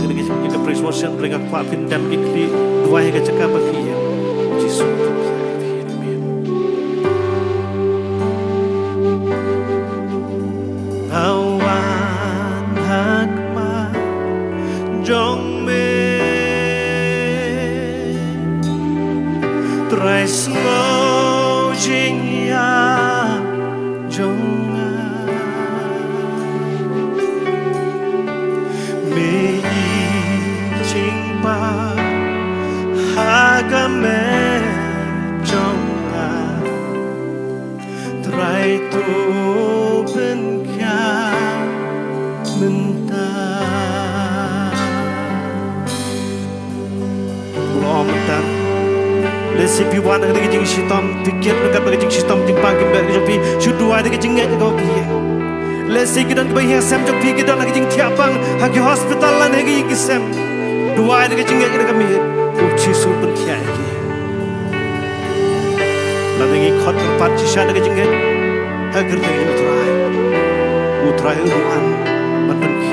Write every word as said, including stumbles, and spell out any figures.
Ka jingïa ka praise worship, lada nga kwah phin dem ki khlieh, duwai ha ka jaka ba phi ïeng. Jisu. Amen. Nga wan ha khmat jong me, Trai, sngew jingïap jong nga. Me i jingpang ha ka met jong nga, Trai, to pynkhiah mynta. Ong mynta. Lehse phi wan ha ka jingshitom, phi kit ryngkat bad ka jingshitom jingpang ki met jong phi, shu duwai da ka jingngeit ha ka phi. Lehse ki don kiba ïashem jong phi ki don ha ka jingthiah pang ha ki hospital lane ha ki ïing ki sem. Duwai da ka jingngeit ha ka miet. U Jisu pynkhiah ïa ki. Lada ngi khot kyrpad shisha da ka jingngeit ha ka kyrteng jong U Trai, U Trai un wan ban pynkhiah.